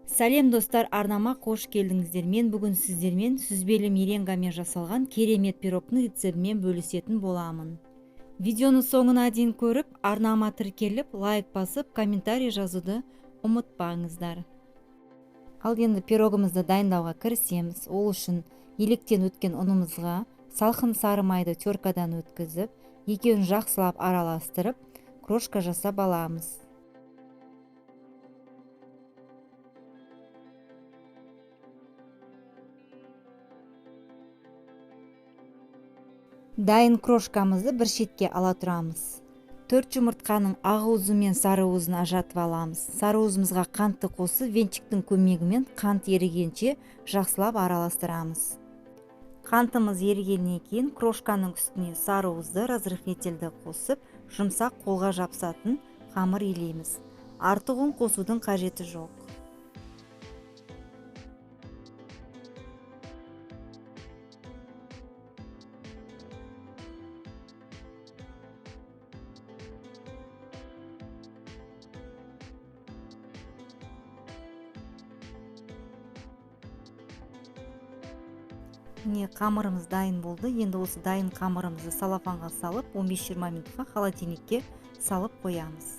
Сәлем достар, арнама қош келдіңіздер. Мен бүгін сіздермен сүзбелі меренгамен жасалған керемет пирогтың рецептімен бөлісетін боламын. Видеоны соңына дейін көріп, арнама тіркеліп, лайк басып, комментарий жазуды ұмытпаңыздар. Ал енді пирогымызды дайындауға кірісеміз. Ол үшін електен өткен ұнымызға салқын сары майды теркадан өткізіп, екеуін жақсылап араластырып, крошка жасап аламыз. Дайын крошкамызды бір шетке ала тұрамыз. 4 жұмыртқаның ақ уызы мен сары уызын ажыратып аламыз. Сары уызымызға қантты қосып, венчиктің көмегімен қант ерігенше жақсылап араластырамыз. Қантымыз ерігеннен кейін крошканың үстіне сары уызды, разрыхлительді қосып, жұмсақ қолға жабысатын қамыр илейміз. Артық ұн қосудың қажеті жоқ. Міне, қамырымыз дайын болды. Енді осы дайын қамырымызды салафанға салып, 15-20 минутқа холодильникке салып қоямыз.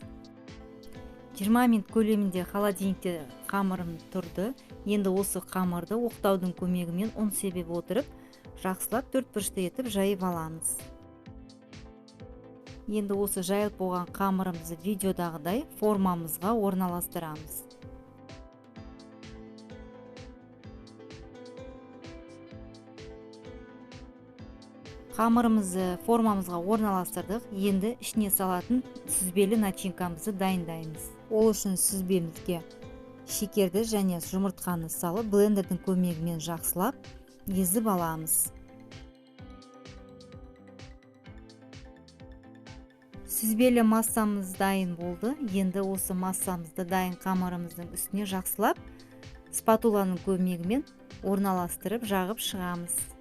20 минут көлемінде холодильникте қамырым тұрды. Енді осы қамырды оқтаудың көмегімен ұн себіп отырып, жақсылап төрт бұрышты етіп жайып аламыз. Енді осы жайылып болған қамырымызды видеодағыдай формамызға орналастырамыз. Қамырымызды формамызға орналастырдық. Енді ішіне салатын сүзбелі начинкамызды дайындаймыз. Ол үшін сүзбемізге шекерді және жұмыртқаны салып, блендердің көмегімен жақсылап езіп аламыз. Сүзбелі массамыз дайын болды. Енді осы массамызды дайын қамырымыздың үстіне жақсылап спатуланың көмегімен орналастырып жағып шығамыз.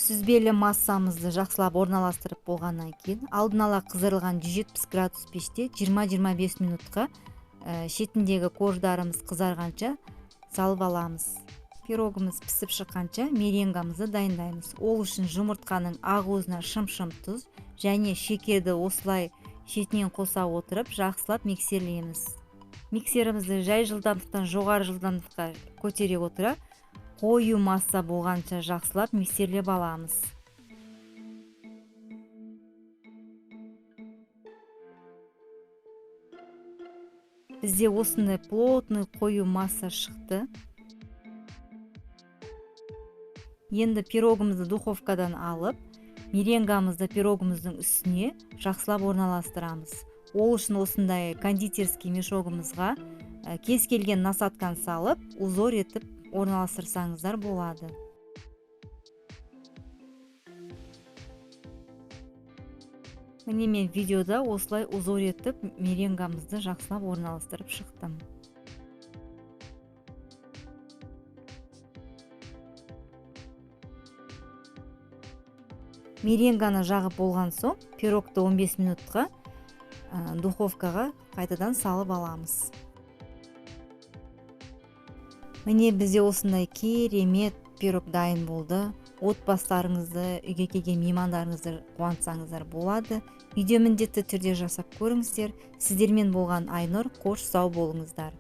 Сүзбелі массамызды жақсылап орналастырып болғаннан кейін алдын ала қыздырылған 170 градус пеште 20-25 минутқа шетіндегі корждарымыз қызарғанша салып аламыз. Пирогымыз пісіп шыққанша меренгамызды дайындаймыз. Ол үшін жұмыртқаның ақ уызына шым-шым тұз және шекерді осылай шетінен қоса отырып жақсылап миксерлейміз. Миксерімізді жай жылдамдықтан жоғары жылдамдыққа көтере отыра қою масса болғанша жақсылап миксерлеп аламыз. Бізде осындай плотный қою масса шықты. Енді пирогымызды духовкадан алып, меренгамызды пирогымыздың үстіне жақсылап орналастырамыз. Ол үшін осындай кондитерский мешогымызға кез келген насадканы салып, узор етіп орналастырсаңыздар болады. Міне, мен видеода осылай узор етіп меренгамызды жақсылап орналастырып шықтым. Меренганы жағып болған соң пирогты 15 минутқа духовкаға қайтадан салып аламыз. Міне, бізде осындай керемет пирог дайын болды. Отбасыларыңызды, үйге келген меймандарыңызды қуантсаңыздар болады. Үйде міндетті түрде жасап көріңіздер. Сіздермен болған Айнұр, қош сау болыңыздар.